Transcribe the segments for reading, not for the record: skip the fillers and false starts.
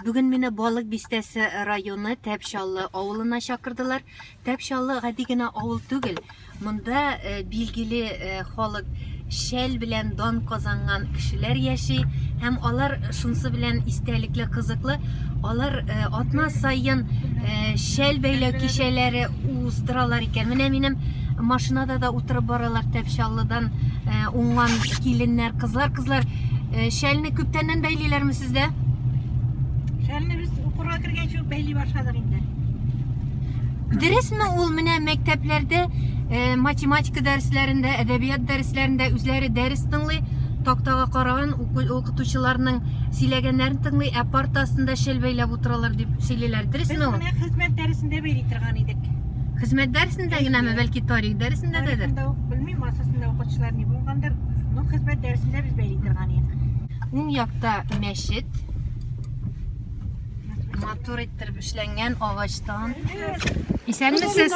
Бүген мине Балык Бистәсе районы Тәпчаллы авылына чакырдылар. Тәпчаллы гади генә авыл түгел. Монда э, билгеле э, халык шәл белән дан казанган кешеләр яши һәм алар шунсы белән истәлекле, кызыклы. Алар э, атна саен шәл бәйләү кичәләре уздыралар икән. Менә минем машинада да утырып баралар Тәпчаллыдан уңган киленнәр, кызлар, кызлар. Шәлне күптәннән бәйлиләрме сездә? Шәлне без укырга кергәнче үк бәйли башладык инде. Дөресме ул менә мәктәпләрдә э, математика дәресләрендә, әдәбият дәресләрендә үзләре дәрес тыңлый, тактага караган укытучыларның сөйләгәннәрен тыңлый, ә парта астында шәл бәйләп утыралар дип сөйлиләр. Дөресме ул? Без менә хезмәт дәресендә бәйли торган идек. Хезмәт дәресендә генәме, бәлки тарих дәресендә дәдер? Тарихында ук белмим, асасында укытучылар ни булгандыр, но хезмәт дәресендә без бәйли торган идек. Уң якта мәчет. Матур иттереп эшләнгән агачтан. Исәнмесез.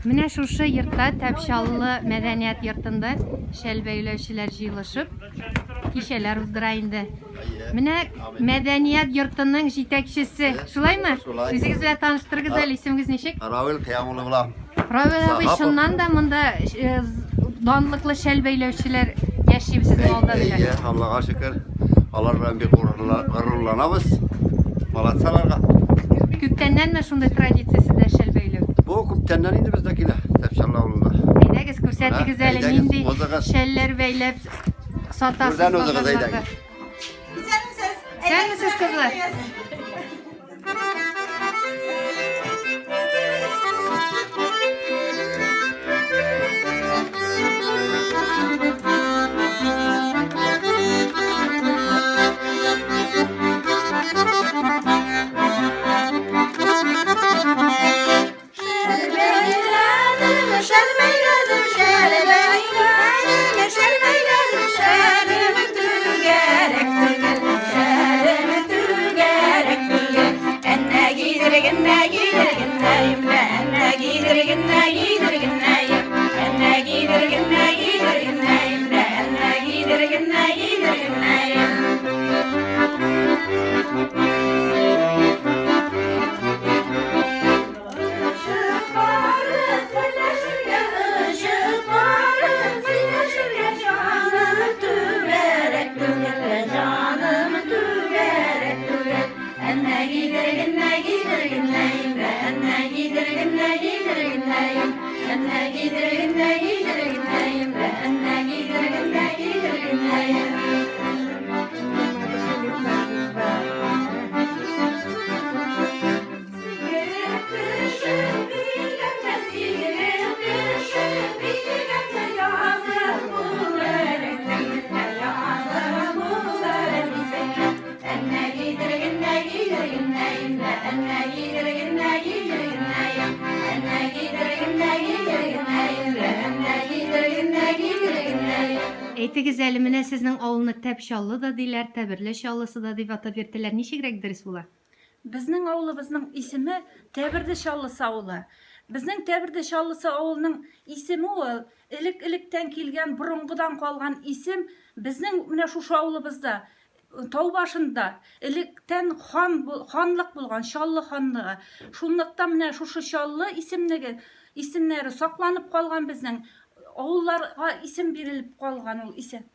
Менә шушы йортта Тәпчаллы мәдәният йортында шәл бәйләүчеләр җыелышып кичәләр уздыра инде. Менә мәдәният йортының җитәкчесе. Шулаймы? Шулай. Үзегез белән таныштырыгыз әле, исемегез ничек? Равил Кыям улы булам. Равил абый, Сахапов. чыннан да монда э, данлыклы шәл бәйләүчеләр яши сезнең алда Әйе, диләр. Аллага шөкер. Алар белән бик горурланабыз. Молодцы аларга. Күптәннәнме шундый традиция сездә шәл бәйләү? Бу күптәннән инде бездә килә, Тәпчаллы авылында. Әйдәгез, күрсәтегез әле Әйдәгез, нинди узыгыз. шәлләр бәйләп сатасыз Түрдән узыгыз, базарларда. әйдәгез. Исәнмесез. Исәнмесез, кызлар. Әйтегез әле, менә сезнең авылны Тәп Чаллы да диләр, Тәберле Чаллысы да дип атап йөртәләр. Ничегрәк дөрес була? Безнең авылыбызның исеме Тәберде Чаллысы авылы. Безнең Тәберде Чаллысы авылының исеме ул элек-электән килгән, борынгыдан калган исем. Безнең менә шушы авылыбызда тау башында электән хан ханлык булган, Чаллы ханлыгы. Шунлыктан менә шушы Чаллы исемлеге исемнәре сакланып калган безнең авылларга исем бирелеп калган ул исем.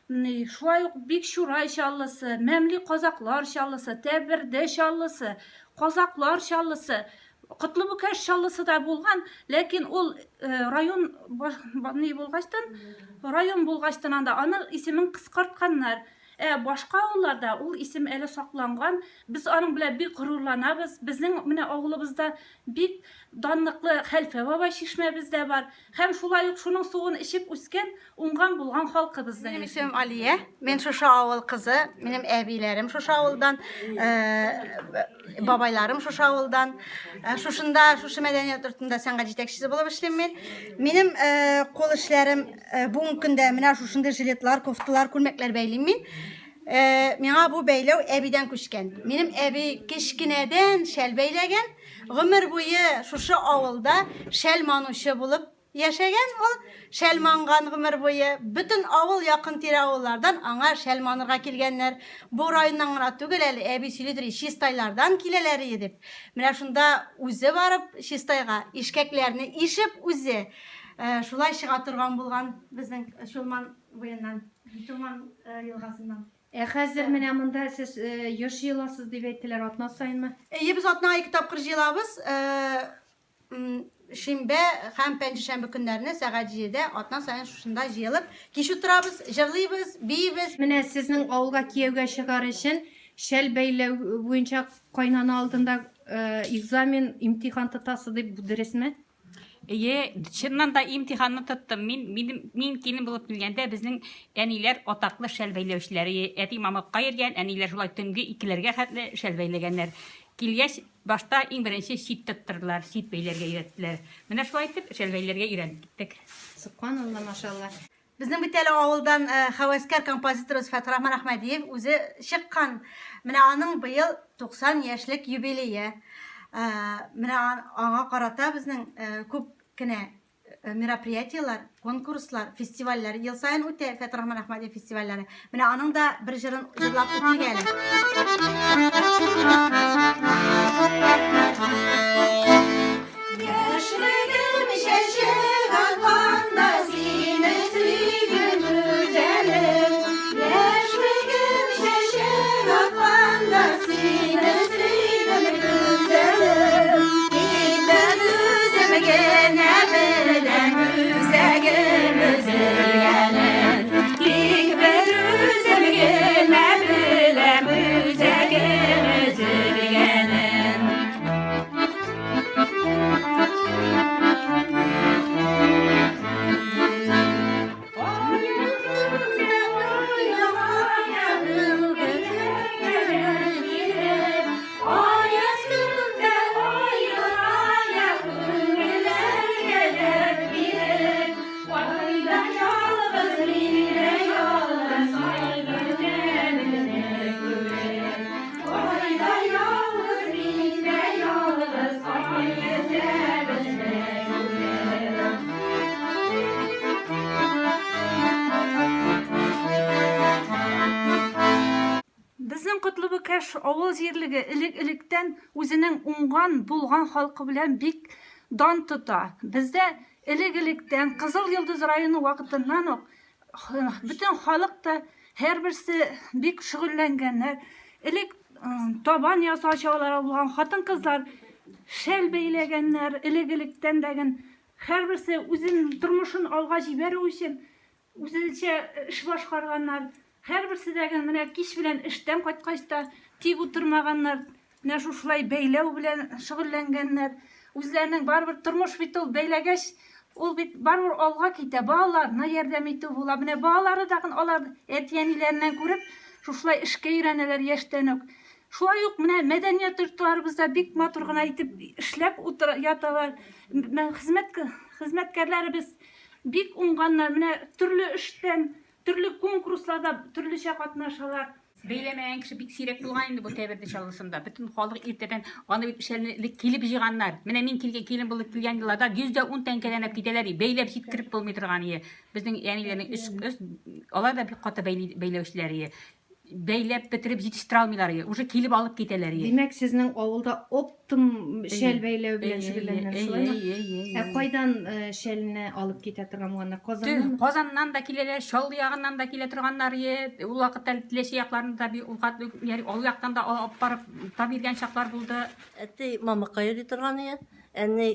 Шулай ук Бикчурай Чаллысы, Мәмли Казаклар Чаллысы, Тәберде Чаллысы, Казаклар Чаллысы, Котлы Бүкәш Чаллысы да булган, ләкин ул э, район ни булгачтан, район булгачтан анда аның исемен кыскартканнар. Ә башка авылларда ул исем әле сакланган. Без аның белән бик горурланабыз. Безнең менә авылыбызда бик данлыклы Хәлфә бабай чишмәбез дә бар. Һәм шулай ук шуның суын эчеп үскән, уңган булган халкыбыз да. Минем исемем Алия. Мин шушы авыл кызы. Минем әбиләрем шушы авылдан, э, бабайларым шушы авылдан. Э, шушында, шушы мәдәният йортында сәнгать җитәкчесе булып эшлим мин. Минем э, кул эшләрем бүгенге көндә менә шушындый жилетлар, кофталар, күлмәкләр бәйлим мин. Миңа бу бәйләү әбидән күчкән. Минем әби кечкенәдән шәл бәйләгән. Гомер буе шушы авылда шәл манучы булып. яшәгән ул, шәл манган гомер буе. Бөтен авыл, якын-тирә авыллардан аңа шәл манырга килгәннәр. Бу районнан гына түгел әле, әби сөйлидер, Чистайлардан киләләр ие дип. Менә шунда үзе барып Чистайга, ишкәкләрне ишеп үзе шулай чыга торган булган безнең Чулман буеннан, Чулман елгасыннан. Ә хәзер менә монда сез еш җыеласыз дип әйттеләр, атна саенмы? Әйе, без атнага ике тапкыр җыелабыз. Шимбә һәм пәнҗешәмбе көннәрне сәгать 7-дә атна саен шушында җыелып, кич утырабыз, җырлыйбыз, биибез. Менә сезнең авылга кияүгә чыгар өчен шәл бәйләү буенча кайнана алдында экзамен, имтихан тотасы дип, бу дөресме? Әйе, чыннан да имтиханны тоттым. Мин, минем, мин килен булып килгәндә безнең әниләр атаклы шәл бәйләүчеләр. Әти мамыкка йөргән, әниләр шулай төнге икеләргә хәтле шәл бәйләгәннәр. Килгәч, башта иң беренче чит тоттырдылар, чит бәйләргә өйрәттеләр. Менә шулай итеп шәл бәйләргә өйрәнеп киттек. Сөбханалла, машалла. Безнең бит әле авылдан һәвәскәр композиторыбыз Фәтрахман Әхмәдиев үзе чыккан. Менә аның быел 90 яшьлек юбилее. Менә аңа карата безнең күп кенә мероприятиеләр, конкурслар, фестивальләр ел саен үтә, Фәтрахман Әхмәдиев фестивальләре. Менә аның да бер җырын җырлап үтик әле. Яшьлегем чәчәк атканда сине сөйдем гүзәлем. Яшьлегем чәчәк атканда сине сөйдем гүзәлем. Тик бер үзем генә беләм үзәгем өзелгәнен. Тик бер үзем генә беләм үзәгем өзелгәнен. Безнең Котлыбүкәш авыл җирлеге элек-электән үзенең уңган, булган халкы белән бик дан тота. Бездә элек-электән Кызыл Йолдыз районы вакытыннан ук бөтен халык та һәрберсе бик шөгыльләнгәннәр. Элек табан ясаучылар булган хатын-кызлар шәл бәйләгәннәр, элек-электән дәген һәрберсе үзен тормышын алга җибәрү өчен үзенчә эш башкарганнар. Һәрберсе дәген менә кич белән эштән кайткач та тик утырмаганнар. Менә шушылай бәйләү белән шөгыльләнгәннәр. Үзләренең барыбер тормыш бит ул бәйләгәч, ул бит барыбер алга китә, балаларына ярдәм итү була. Менә балалары тагын алар әти-әниләреннән күреп, шушылай эшкә өйрәнәләр яшьтән үк. Шулай ук менә мәдәният йортларыбызда бик матур гына итеп эшләп утыра яталар. Хезмәт хезмәткәрләребез бик уңганнар. Менә төрле эштән, төрле конкурсларда төрлечә катнашалар. Бәйләмәгән кеше бик сирәк булган инде бу Тәберде Чаллысында. Бөтен халык иртәдән аны бит шәлне элек килеп җыйганнар. Менә мин килгән килен булып килгән елларда 110 тәңкәләнеп китәләр, бәйләп җиткереп булмый торган ие. Безнең әниләрнең өч кыз, алар да бик каты бәйли, бәйләүчеләр ие. Бәйләп бетереп җитештерә алмыйлар ие. Уже килеп алып китәләр ие. Димәк, сезнең авылда оптом шәл бәйләү белән шөгыльләнәләр, шулаймы? Ә кайдан шәлне алып китә торган булганнар? Казаннанмы? Казаннан да киләләр, Чаллы ягыннан да килә торганнар ие. Ул вакытта Теләче якларында да ул хәтле ул яктан да алып барып та биргән чаклар булды. Әти мамыкка йөри торган ие. Әни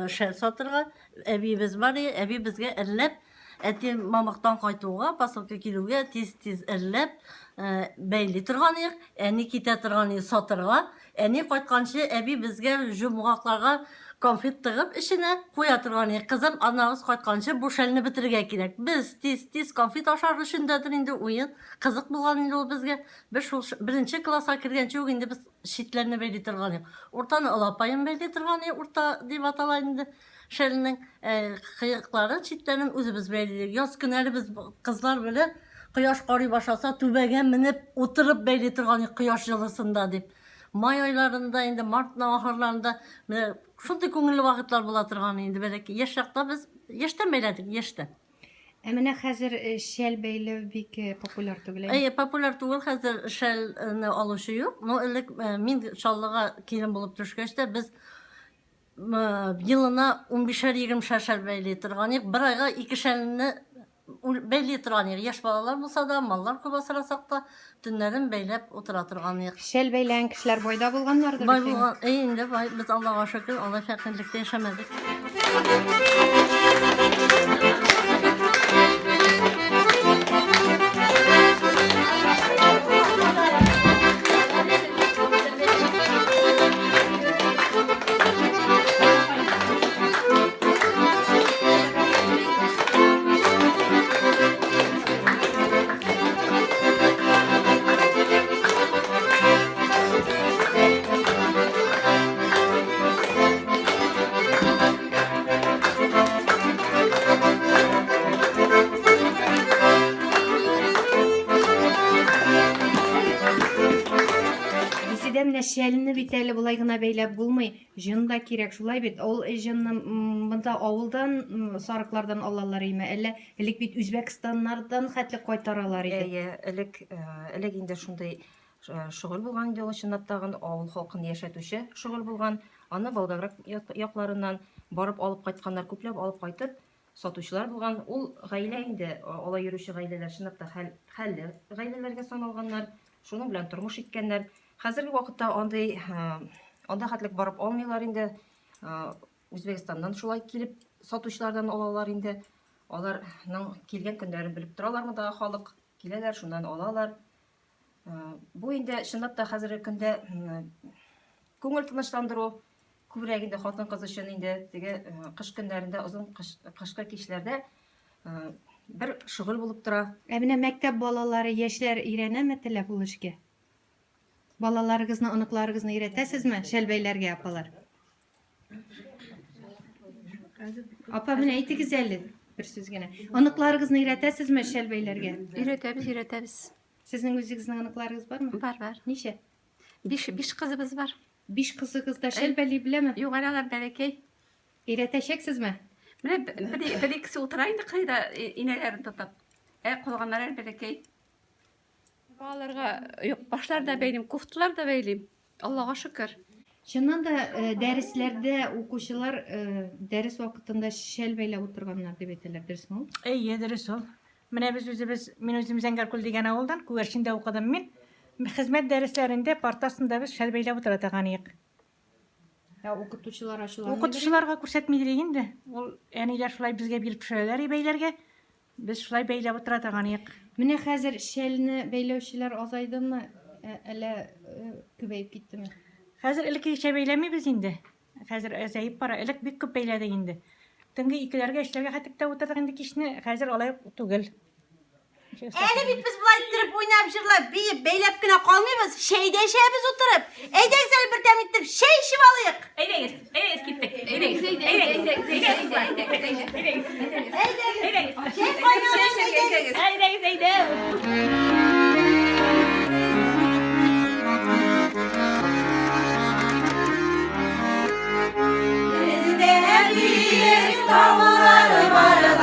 шәл сатырга. Әбиебез бар ие. Әби безгә эрләп Әти мамыктан кайтуга, посылка килүгә тиз-тиз эрләп, бәйли торган идек. Әни китә торган иде сатырга. Әни кайтканчы әби безгә җомгакларга конфет тыгып эченә куя торган иде. Кызым, анагыз кайтканчы бу шәлне бетерергә кирәк. Без тиз-тиз конфет ашар өчен дәдер инде уен. Кызык булган инде ул безгә. Без шул беренче класска кергәнче үк инде без читләрне бәйли торган идек. Уртаны олы апаем бәйли торган иде, урта дип атала инде. Шәлнең кыекларын, читләрен үзебез бәйлидек. Яз көне әле без кызлар белән кояш карый башласа, түбәгә менеп утырып бәйли торган идек кояш җылысында дип. Май айларында инде, мартның ахырларында менә шундый күңелле вакытлар була торган инде бәләкәй. Яшь чакта без Яшьтән бәйләдек, яшьтән. Ә менә хәзер э, шәл бәйләү бик э, популяр түгел. Әйе, популяр түгел хәзер шәлне алучы юк. Но элек э, мин Чаллыга килен булып төшкәч тә без елына 15-әр 20-шәр шәл бәйли торган идек. Бер айга ике шәлне бәйли торган идек. Яшь балалар булса да, маллар күп асрасак та, төннәрен бәйләп утыра торган идек. Шәл бәйләгән кешеләр байда булганнардыр Бай булган, әй инде бай, без Аллага шөкер, алай фәкыйрьлектә яшәмәдек. Резидә менә шәлне бит әле болай гына бәйләп булмый. Җон да кирәк, шулай бит. Ул җонны монда авылдан, сарыклардан алалар име? Әллә элек бит Үзбәкстаннардан хәтле кайтаралар иде. Әйе, элек, элек инде шундый шөгыль булган инде ул чынлап тагын авыл халкын яшәтүче шөгыль булган. Аны Волгоград якларыннан барып алып кайтканнар, күпләп алып кайтып сатучылар булган. Ул гаилә инде алай йөрүче гаиләләр чынлап та хәл, хәлле гаиләләргә саналганнар, шуның белән тормыш иткәннәр. Хәзерге вакытта андый анда хәтлек барып алмыйлар инде. Үзбәкстаннан шулай килеп сатучылардан алалар инде. Аларның килгән көннәрен белеп торалар мондагы халык. Киләләр, шуннан алалар. Бу инде чынлап та хәзерге көндә күңел тынычландыру күбрәк инде хатын-кыз өчен инде теге кыш көннәрендә озын кышкы кичләрдә бер шөгыль булып тора. Ә менә мәктәп балалары, яшьләр өйрәнәме теләп ул эшкә? Балаларыгызны, оныкларыгызны өйрәтәсезме шәл бәйләргә, апалар? Апа, менә әйтегез әле бер сүз генә. Оныкларыгызны өйрәтәсезме шәл бәйләргә? Өйрәтәбез, өйрәтәбез. Сезнең үзегезнең оныкларыгыз бармы? Бар, бар. Ничә? Биш, биш кызыбыз бар. Биш кызыгыз да шәл бәйли беләме? Юк, әле алар бәләкәй. Өйрәтәчәксезме? Менә бер, бер икесе утыра инде кырыйда инәләрен тотып. Ә калганнары әле бәләкәй. Балаларга юк, башлар да бәйлим, кофталар да бәйлим. Аллага шөкер. Чыннан да э, дәресләрдә укучылар э, дәрес вакытында шәл бәйләп утырганнар дип әйтәләр, дөресме ул? Әйе, дөрес ул. Менә без үзебез, мин үзем Зәңгәркүл дигән авылдан, Күгәрчендә укыдым мин. Хезмәт дәресләрендә парта астында без шәл бәйләп утыра торган идек. Ә укытучылар ачуланмыйдыр? Укытучыларга күрсәтмидер инде. Ул әниләр шулай безгә биреп төшерәләр бәйләргә. Без шулай бәйләп утыра торган идек. Менә хәзер шәлне бәйләүчеләр азайдымы, әллә күбәеп киттеме? Хәзер элеккегечә бәйләмибез инде. Хәзер азаеп бара. Элек бик күп бәйләдек инде. Төнге икеләргә, өчләргә хәтлек тә утырдык инде кичне. Хәзер алай ук түгел. Әле бит без болай иттереп уйнап, җырлап, биеп, бәйләп кенә калмыйбыз, чәй дә эчәбез утырып. Әйдәгез әле бер тәм итеп чәй эчеп алыйк. Әйдәгез, әйдәгез киттек. Әйдәгез, әйдәгез, әйдәгез, әйдәгез, әйдәгез. Чәй кайнаган, әйдәгез. Әйдәгез, әйдәгез. Бездә биек таулар бар.